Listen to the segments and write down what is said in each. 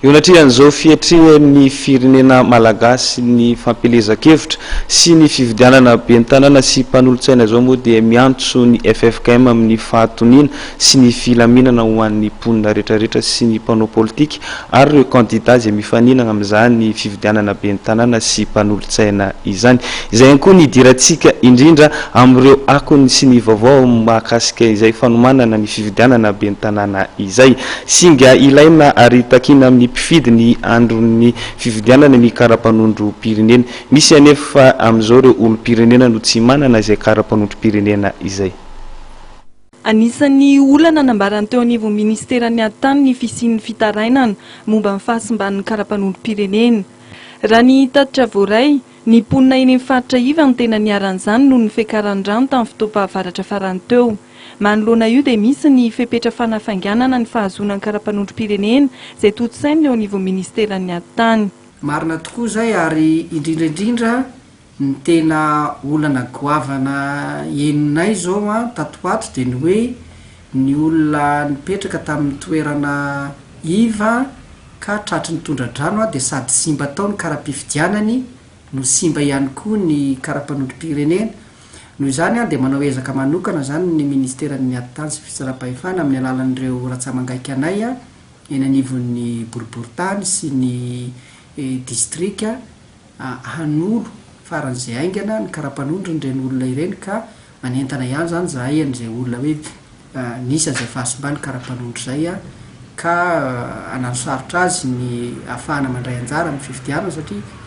Eo anatrehan'izao fiatrehan'ny firenena malagasy ny fampielezan-kevitra sy ny fifidianana ben'ny tanàna sy mpanolotsaina izao moa dia miantso ny ffkm amin'ny fahatoniana sy ny filaminana ho an'ny mponina rehetrarehetra sy ny mpanao politika ary ireo kandida izay mifaninana amin'izany fifidianana ben'ny tanàna sy mpanolotsaina izany. Izay ihany koa ny hidirantsika indrindra amin'ireo akony sy ny vaovao mahakasika izay fanomanana ny fifidianana ben'ny tanàna izay. Singa ilaina ary takiana amin'ny mpifidy ny andron'ny fifidianana ny kara-panondrom-pirenena. Misy anefa amin'izao ireo olom-pirenena no tsy manana izay kara-panondrom-pirenena izay. Anisan'ny olana nambaran'ny teo anivon'ny minisiteran'ny Atitany ny fisian'ny fitarainana momba ny fahasimban'ny kara-panondrom-pirenena. Raha ny tatitra voaray, ny mponina eny amin'ny faritra iva no tena niharan'izany noho ny fiakaran'ny rano tamin'ny fotoam-pahavaratra farany teo. Manoloana io dia misy ny fepetra fanafainganana ny fahazoana ny kara-panondrom-pirenena izay tontosain'ny eo anivon'ny minisiteran'ny Atitany. Marina tokoa izay ary indrindra indrindra ny tena olana goavana henonay izao an tato ho ato dia ny hoe ny olona nipetraka tamin'ny toerana iva ka tratry ny tondra-drano dia sady simba tao ny kara-pifidianany no simba ihany koa ny kara-panondrom-pirenena. Noho izany dia manao ezaka manokana izany ny Ministeran'ny Atitany sy Fitsaram-pahefana amin'ny alalan'ireo ratsamangaikanay eny anivon'ny boriborintany sy ny distrika hanolo faran'izay haingana ny kara-panondron'ireny olona ireny ka manentana ihany izany izahay an'izay olona hoe Nisy an'izay fahasimban'ny kara-panondro izay ka hananosarotra azy ny ahafahana mandray anjara amin'ny fifidianana satria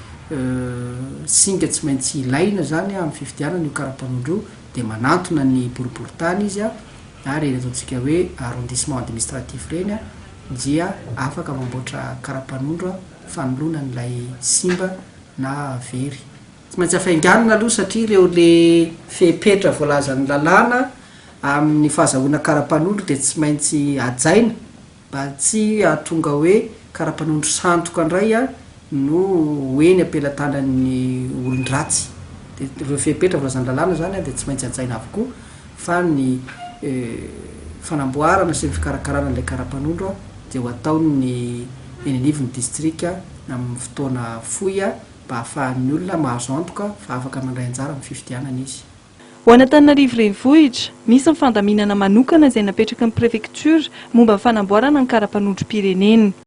singa tsy maintsy ilaina izany amin'ny fifidianana io kara-panondro io dia manantona ny boriborintany izy ary ireny ataontsika hoe arrondissement administratif ireny dia afaka mamboatra kara-panondro fanoloana an'ilay simba na very. Tsy maintsy hafainganina aloha satria ireo le fepetra voalazan'ny lalàna amin'ny fahazahoana kara-panondro dia tsy maintsy hajaina mba tsy hahatonga hoe kara-panondro sandoka indray no ho eny am-pelatanan'ny olon-dratsy. Dia ireo fepetra voalazan'ny lalàna izany dia tsy maintsy hajaina avokoa fa ny fanamboarana sy ny fikarakarana an'ilay kara-panondro dia ho ataon'ny eny anivon'ny distrika amin'ny fotoana fohy mba hahafahan'ny olona mahazo antoka fa afaka mandray anjara amin'ny fifidianana izy. Ho an'Antananarivo Renivohitra, misy ny fandaminana manokana izay napetraky ny prefektiora momba ny fanamboarana ny kara-panondrom-pirenena.